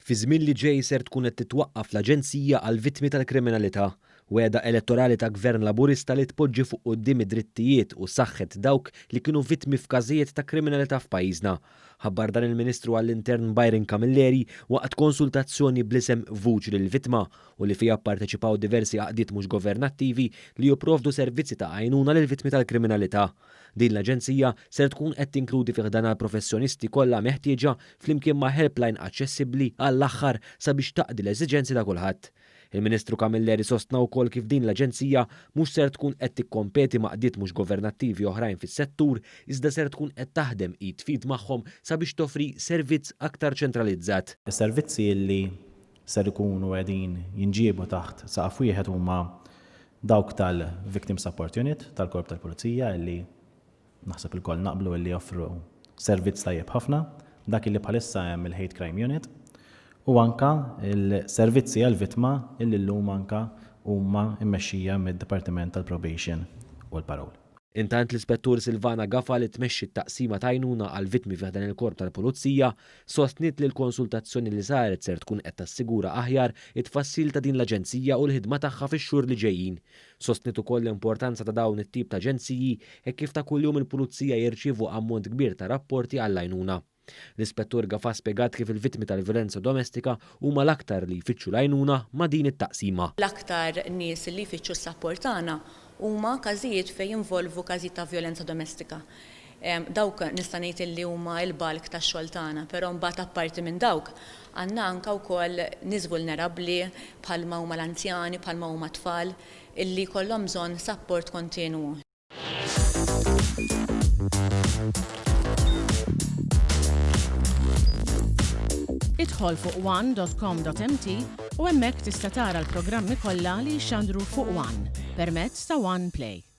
Fiż-żmien li ġej ser tkun qed titwaqqaf l-Aġenzija għall-Vittmi tal-Kriminalità, wegħda elettorali ta' Gvern Laburista li tpoġġi fuq quddiem id-drittijiet u saħħet dawk li kienu vittmi f'każijiet ta' kriminalità f'pajjiżna. Ħabbar dan il-Ministru għall-Intern Byron Camilleri waqt konsultazzjoni bl-isem Vuċi lill-Vittma u li fiha pparteċipaw diversi għaqdiet mhux governattivi li jipprovdu servizzi ta' għajnuna lill-vittmi tal-kriminalità. Din l-aġenzija ser tkun qed tinkludi fi ħdanha l-professjonisti kollha meħtieġa flimkien ma' helpline aċċessibbli għall-aħħar sabiex taqdi l-eżiġenzi ta' kulħadd. Il-Ministru Camilleri sostna wkoll kif din l-aġenzija mhux ser tkun qed tikkompeti ma' għaqdiet mhux governattivi oħrajn fis-settur iżda ser tkun qed taħdem id f'id magħhom sabiex toffri servizz aktar ċentralizzat. Is-servizzi li ser ikunu qegħdin jinġiebu taħt saqaf wieħed huma Dawk tal-Victim Support Unit tal-Korp tal-Pulizija illi naħseb ilkoll naqblu illi joffru servizz tajjeb ħafna, dak illi bħalissa hemm il-Hate Crime Unit u anka l-servizzi għall-vittma illi llum anka huma mmexxija mid-Dipartiment tal-Probation u l-Parole. Intant l-Ispettur Silvana Gafa li tmexxi t-taqsima ta' għajnuna għall-vittmi fi ħdan il-Korp tal-Pulizija sostniet li l-konsultazzjoni li saret ser tkun qed tassigura aħjar it-tfassil ta' din l-aġenzija u l-ħidma tagħha fix-xhur li ġejjin. Sostniet ukoll l-importanza ta' dawn it-tip ta' aġenziji hekk kif ta' kuljum il-Pulizija jirċievu ammont kbir ta' rapporti għall-għajnuna. L-Ispettur Gafà spjegat kif il-vittmi tal-vjolenza domestika huma l-aktar li jfittxu l-għajnuna ma' din it-taqsima. L-aktar nies li jfittxu s-sapport tagħna huma każijiet fejn jinvolvu każijiet ta' vjolenza domestika. Dawk nista' ngħid illi huma l-bulk tax-xogħol tagħna, però mbagħad apparti minn dawk għandna anke wkoll nies vulnerabbli bħalma huma l-anzjani, bħalma huma t-tfal illi jkollhom bżonn sapport kontinwu. Idħol fuq one.com.mt u hemmhekk tista' tara l-programmi kollha li jixxandru fuq One permezz ta' One Play.